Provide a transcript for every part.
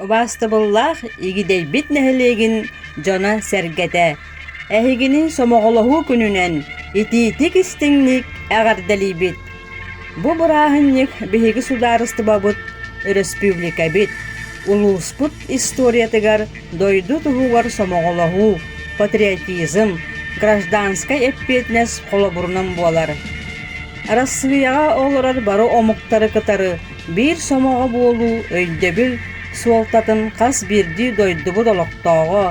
Убаастабыллаах Игидэйбит нэһилиэгин дьоно-сэргэтэ, эһигини сомоҕолоһуу күнүнэн итиитик-истиҥник эҕэрдэлиибит! Бу бырааһынньык биһиги судаарыстыбабыт, өрөспүүбүлүкэбит, улууспут историятыгар дойду туһугар сомоҕолоһуу, патриотизм, гражданскай эппиэтинэс холобурунан буолар. Арассыыйаҕа олорор бары омуктары кытары Биир сомоҕо буолуу өйдөбүл суолтатын хас биирдии дойдубут олохтооҕо,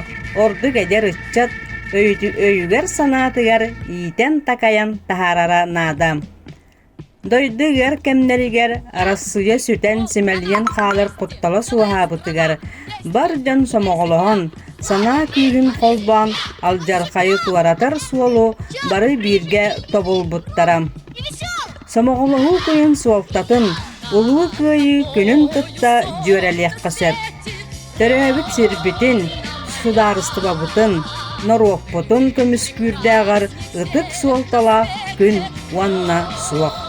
ордук эдэр ыччат өйүгэр-санаатыгар иитэн-такайан таһаарара наада. Дойду ыар кэмнэригэр Арассыыйа сүтэн-симэлийэн хаалар куттала суоһаабытыгар бар дьон сомоҕолоһон, санаа күүһүн холбоон алдьархайы туоратар суолу бары бииргэ тобулбуттара. Сомоҕолоһуу күнүн суолтатын Улуу Кыайыы күнүн кытта дьүөрэлиэххэ сөп. Төрөөбүт сирбитин, судаарыстыбабытын, норуоппутун көмүскүүрдээҕэр ытык суолталаах күн уонна суох.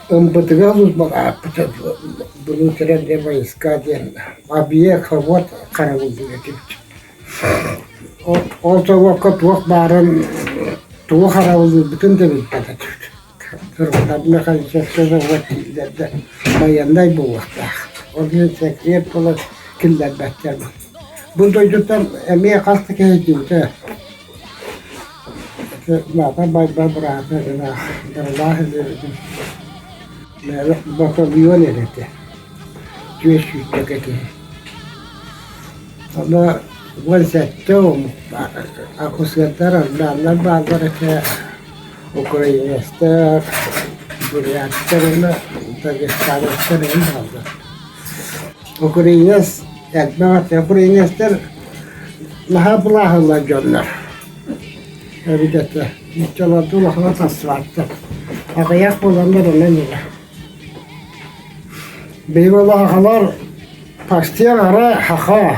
Ымбытыга службалаабыта внутренние войска диэн объект вот харабыллыыр этибит. Ол собуокка туох баарын тугу харабыллыырбытын да билбэт этибит. Механическай завод дииллэр байыаннай буолуохтаах. Ол иһин секрет буолан киллэрбэттэр. Бу дойдуттан эмиэ хас да киһи дьиҥтэ Лаата байба быраата Дарылаах батальон эрэ этэ. Түөрт сүүсчэкэ киһи. Онно 17 омук баар. Акушердар, армяннар бааллар этэ, украинецтар, Буряттар уонна дагестанецтар эҥин бааллар. Украинец элбэх этэ. Украинецтар наһаа былааһылар дьоннор. Эбит этэ. Нууччаларга улахана тахсыбаттар. Аҕыйах буоланнар онон илэ. Биһиги улаахалар почти аҕара саха.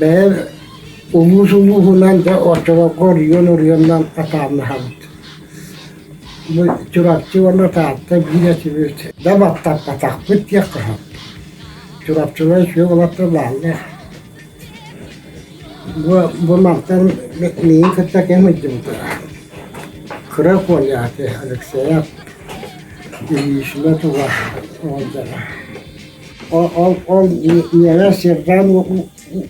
Бэйэ улуус улууһунан да оччолорго оройуон оройуонунан атааннаһабыт. Бу Чурапчы уонна Таатта биир этибит. Да баттаппатахпыт диэххэ сөп. Чурапчылар үчүгэй уолаттар бааллар. Бу, бу мантан миигин кытта ким сылдьыбыта? Кыра Коля ати Алексеев Ильична туга оҕолдоро. Ол, ол, ол ньиэмэс сержант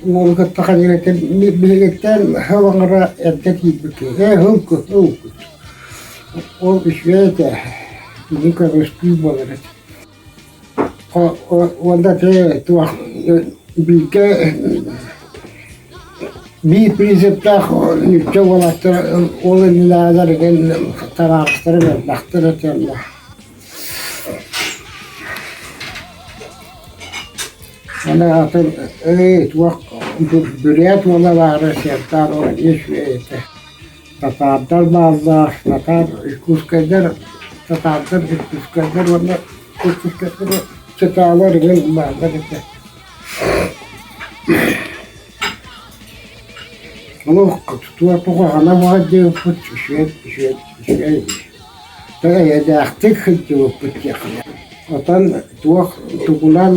уолу кытта ханьыгытын билигиттэн сыл аҥара эрдэ киирбит киһи. Ээ, һыл һыл Ол үчүгэй этэ, киһи көмүскүү буолар этэ. Уонна ити туох бииргэ биир принциптаах нуучча уолаттара ол иннинээҕилэр игин табаарыстарым элбэхтэр этэ онно. Аны атын эй туох бүрээт уола баара сыаттаан ол эмиэ үчүгэй этэ. Татаардар бааллар, татаар иркутскайдар, татаардар иркутскайдар уонна иркутскайдар чытаалар игин бааллар этэ. Олох туох куһаҕана баҕар диэбиппит үчүгэй үчүгэй үчүгэй эйэлээхтик сылдьыбыппыт диэххэ. Отон туох тугунан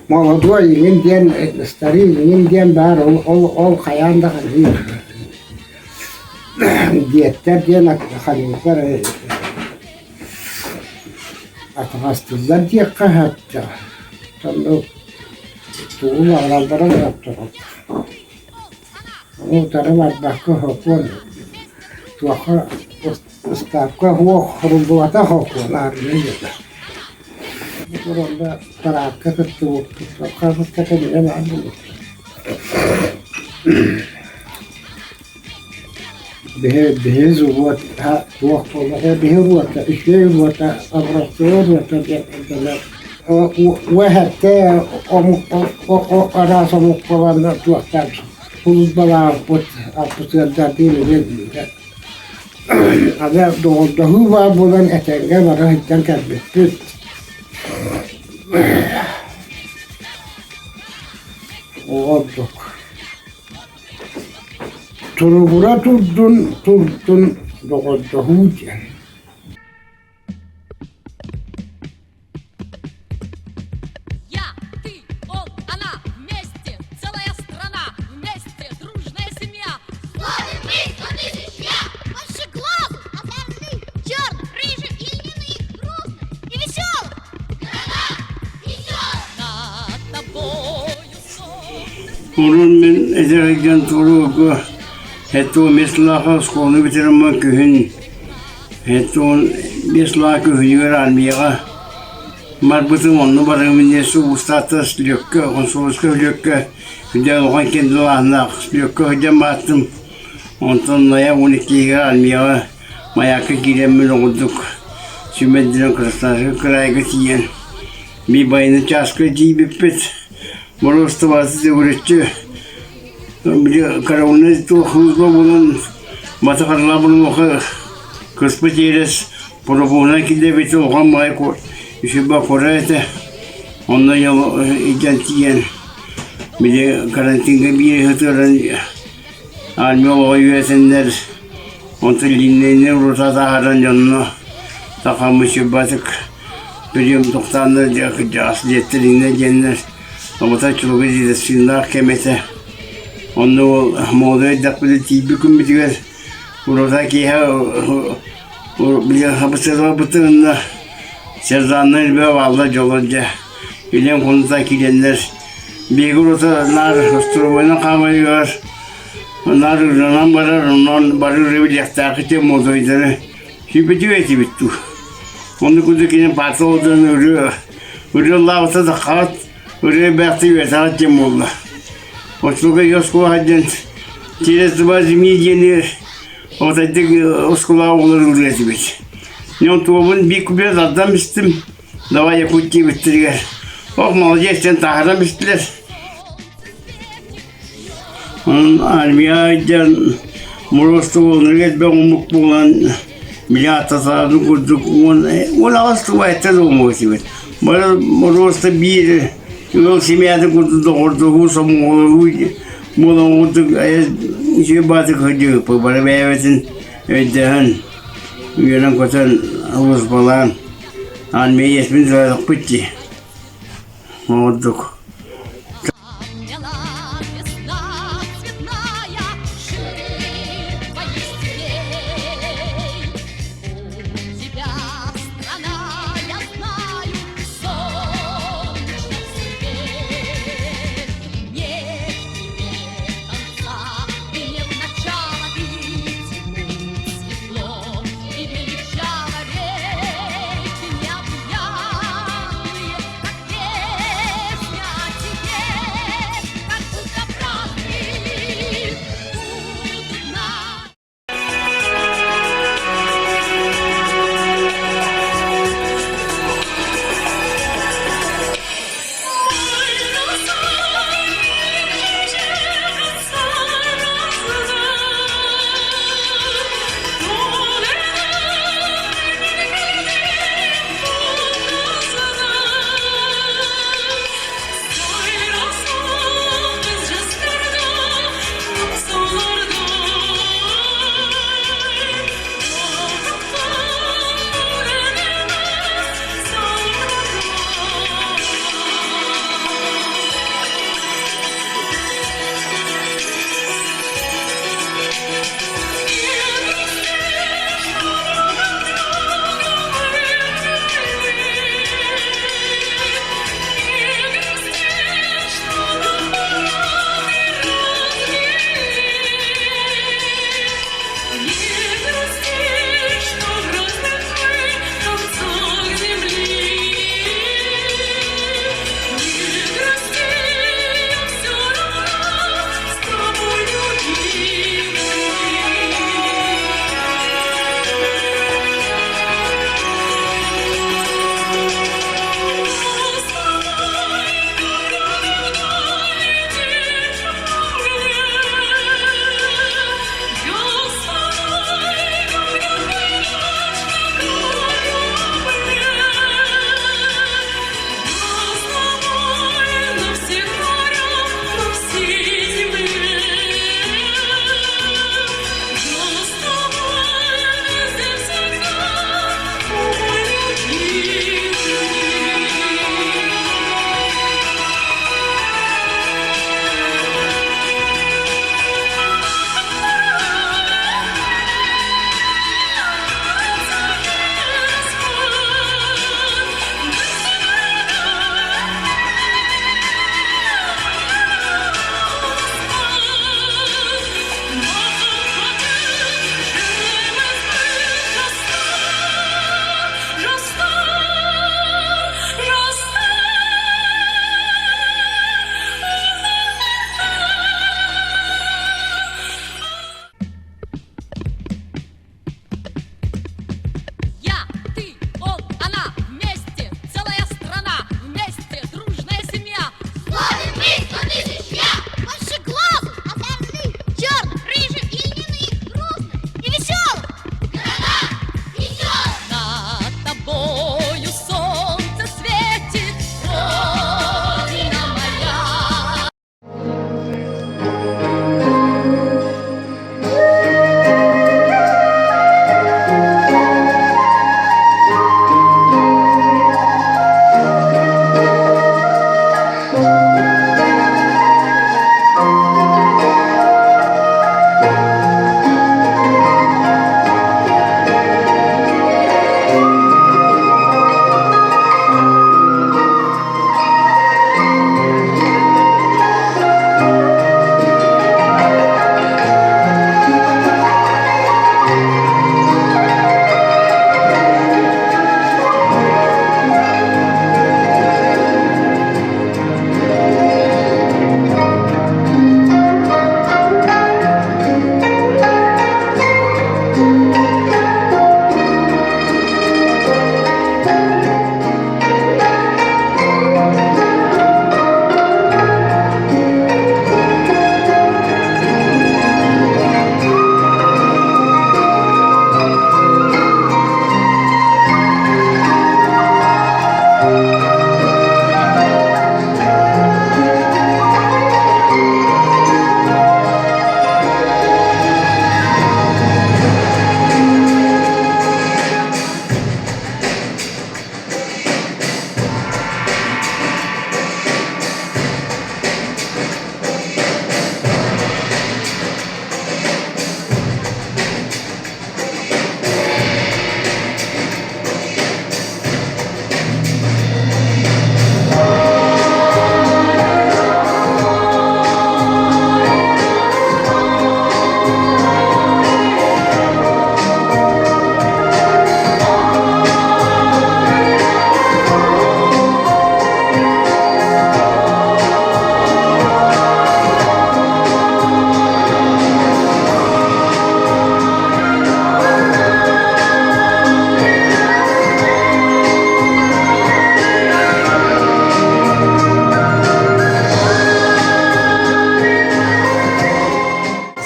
Молодой иҥин диэн старик иҥин диэн баар ол ол ол хайаан да хайыыр диэттэр диэн хайыыллар атаҕастыыллар диэххэ сөп оннук тугу баҕараллара сөп Ону утары барбакка сокуон туохха ыстаапка суох суруллубатах сокуон аармыйа диэтэ. Бу туранда параадка кыттыбыппыт, хас кэмигэр баар буолбут. Биһи биһи уот туох буолла биһи уота үчүгэй уота образцовай уота диэн этэллэр. Уэһэттэ омук араас омук буоланнар туохтаах сулууспалаабыт офицердардыын эмиэ бииргэ. Аны доҕордоһуу баар буолан этэҥҥэ бары сылдьан кэлбиппит. Ордук. Туругура турдун, турдун доҕордоһуу диэн. Я, ты, он, она, вместе, целая страна, вместе, дружная семья. Славим мы 100 тысяч я! Большеглазый, озорных, черных, рыжих и льняных, грустных и веселых. Города веселых. Над тобою солнце Урун мин эдэригэн туруга Hetto Меслаха оскуоланы бүтэрэммин күһүн 75 сыллаах күһүнүгэр армияҕа барбытым, онно барыам иннинэ сулуустаахтар слёкка, хонсуолуска слёкка сылдьан улахан кендалааһыннаах слёкка сылдьан бааттым. Онтон ноябрь 12-гэр армияҕа Маякка киирэммин оҕурдук сүүмэрдэнэн Красноярскай кыраайга тиийэн биир байыаннай чааска тиийбиппит. Боруостубаты төгүрүччү били караульнай туох служба буолан бата харалаа булуоха кыспыт иэрэс пропуһунан киллэрбит улахан баҕайы үчүгэй кура этэ. Онно илдьэн тиийэн били карантиҥҥа биир сытыаран армия олоҕо үөрэтэннэр онтон лииннэни урута таһааран дьонно сахаммыт сүрбатык прием тохтооннор дьэ кырдьаҕас диэттэр иннэ диэннэр Оҕото чулугу дедовщинаах кэм этэ. Онно ол молодой эрдэхпитинэ тиийбит күммүтүгэр урота киэһэ били хабысыаларбытын сержаннар элбэх бааллар дьоллор дьэ илиэм хонута киирэннэр биһиги урота наар остуровойунан хаамайыгар наар ырыанан барар онон бары ырыа билиэхтээх ити молодойдары сүүрбэтик этибит дуу онно курдук кини паата олорон ырыа Ырыалаабыта да хаат ырыа бэхти үөтэҕит диэн буолла. Оччолорго Йоскуоха диэн через два зимы диэни Отайдык оскуолаҕа оҕолор ыллыыр этибит. Онтуобун биир купе тардан истим. Давай Якут диэбиттэригэр. Ох, молодец диэн таһааран истилэр. Онон армия диэн мороз элбэх омук буолан били атасаарын курдук 18 туга эттэ омук этибит. Бары Моруоста биир ыал семьятын курдук доҕордоһуу, сомоҕолоһуу буолан курдук үчүгэй баатык сылдьыбыппыт. Бары бэйэбитин өйдөһөн, үөрэн-көтөн, службалаан, армия иэспин төлөтөхпүт дии. Ордук. Как песня.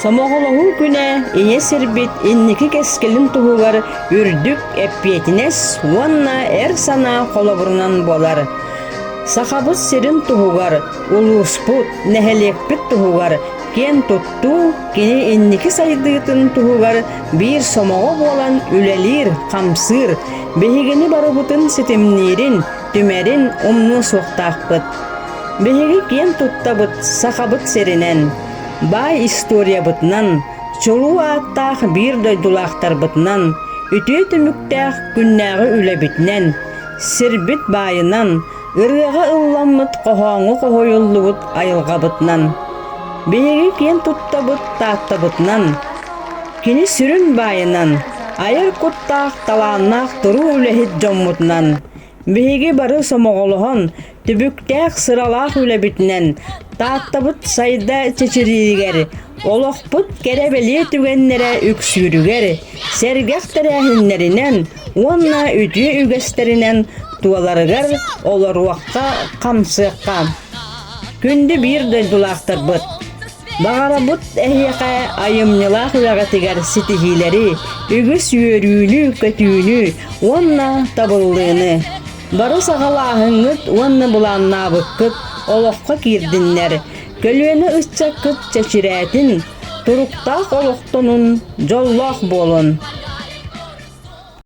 Сомоҕолоһуу күнэ Ийэ сирбит инники кэскилин туһугар үрдүк эппиэтинэс уонна эр санаа холобурунан буолар. Сахабыт сирин туһугар, улууспут, нэһилиэкпит туһугар киэн туттуу кини инники сайдыытын туһугар биир сомоҕо буолан үлэлиир, хамсыыр, биһигини барыбытын ситимниирин, түмэрин умнуо суохтаахпыт. Биһиги киэн туттабыт Сахабыт сиринэн, баай историябытынан, чулуу ааттаах биир дойдулаахтарбытынан, үтүө түмүктээх күннээҕи үлэбитинэн, сирбит баайынан, ырыаҕа ылламмыт хоһооҥҥо хоһуйуллубут айылҕабытынан. Биһиги киэн туттабыт Тааттабытынан, кини сүрүн баайынан, айар куттаах, талааннаах туруу үлэһит дьоммутунан, Биһиги бары сомоҕолоһон, түбүктээх сыралаах үлэбитинэн Тааттабыт сайда чэчирииригэр, олохпут кэрэ-бэлиэ түгэннэрэ үксүүрүгэр, сэргэх тэрээһиннэринэн уонна үтүө үгэстэринэн туоларыгар олоруохха, хамсыахха. Күндү биир дойдулаахтарбыт! Баҕарабыт эһиэхэ айымньылаах үлэҕитигэр ситиһиилэри, үгүс үөрүүнү-көтүүнү уонна табыллыыны. Бары саҕалааһыҥҥыт уонна былааннаабыккыт олоххо киирдиннэр, көлүөнэ ыччаккыт чэчирээтин, туруктаах олохтонун, дьоллоох буолун!